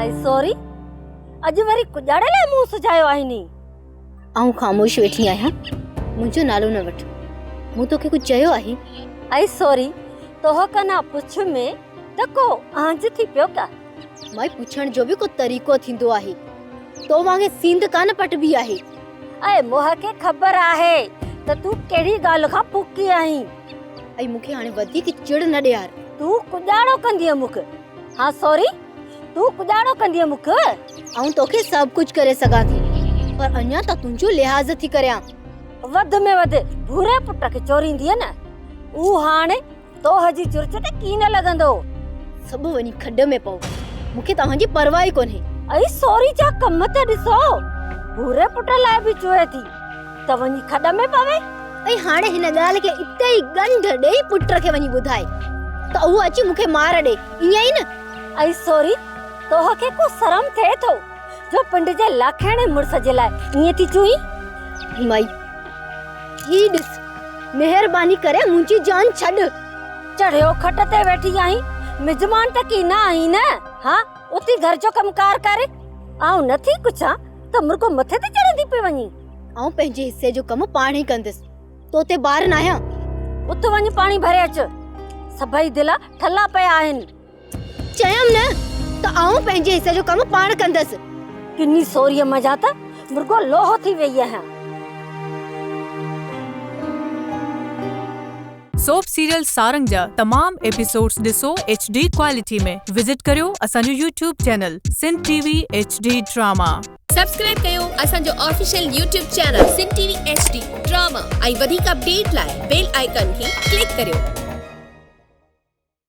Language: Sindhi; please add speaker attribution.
Speaker 1: ائي سوري، اڄ وري ڪڄاڙي لاء منهن سجايو آهين ني؟
Speaker 2: آئون خاموش ويٺي آهيان، منهنجو نالو نه وٺ. مون توکي ڪجهه چيو آهي؟
Speaker 1: ائي سوري، توهه ڪنا پڇ ۾ ته ڪو آنج ٿي پيو ڪا؟
Speaker 2: مائي پڇڻ جو به ڪو طريقو ٿيندو آهي. تو وانگي سينڌ ڪانه پٽبي آهي.
Speaker 1: ائي مون کي خبر آهي ته تون ڪهڙي ڳالهه کان ڦڪي آهين.
Speaker 2: ائي مون کي هاڻي وڌيڪ چڙ نه ڏيار.
Speaker 1: تون ڪڄاڙو ڪندينء مون کي. ها سوري، تون ڪڄاڙو ڪندينء مون کي.
Speaker 2: آئون توکي سڀ ڪجهه ڪري سگهان ٿي، پر اڃا ته تنهنجو لحاظ ٿي ڪريان.
Speaker 1: وڌ ۾ وڌ ڀوري پٽ کي چوريندينء نه، اهو هاڻي توهه جي چرچ تي ڪين لڳندو.
Speaker 2: سڀ وڃي کڏ ۾ پئو. مون کي توهان جي پرواهه ئي ڪونهي.
Speaker 1: ائي سوري جا ڪم ته ڏسو. ڀوري پٽ لاء به چوي ٿي ته وڃي کڏ ۾ پوي.
Speaker 2: ائي هاڻي هن ڳالهه کي اتي ئي ڳنڍ ڏيئي پٽ کي وڃي ٻڌائي ته اهو اچي مون کي مار ڏي، ائين ئي نه؟
Speaker 1: ائي سوري توهه کي ڪو شرم ٿئي ٿو جو پنڊ جي لاکيڻي مڙس جي لاء ائين ٿي چوين؟
Speaker 2: مائي هي ڏس، مهرباني ڪري منهنجي جان ڇڏ.
Speaker 1: چڙهيو کٽ تي ويٺي آهين، مزمان ته ڪي نه آهين نه؟ ها، اٿي گهر جو ڪم ڪار ڪر. آئون نه ٿي ڪڇان ته مرڳو مٿي تي چڙهندي پئي وڃين.
Speaker 2: آئون پنهنجي حصي جو ڪم پاڻ ئي ڪندس، تو تي بار ناهيان.
Speaker 1: اٿ وڃ پاڻي ڀري اچ، سڀئي دلا ٺلا پيا آهن.
Speaker 2: چيم نه ته آئون پنهنجي حصي جو ڪم پاڻ ڪندس.
Speaker 1: ڪني سوريء منجهان ته مرڳو لوهو ٿي ويئي آهيان.
Speaker 3: سوپ سيريل سارنگ جا تمام ايپيسوڊز ڏسو ايڇ ڊي ڪوالٽي ۾ وزٽ ڪريو اسان جو YouTube channel Sindh T V H D drama.
Speaker 4: Subscribe ڪيو اسان جو official YouTube channel Sindh T V H D drama ۽ وڌيڪ اپڊيٽ لاء بيل آئيڪان کي ڪلڪ ڪريو.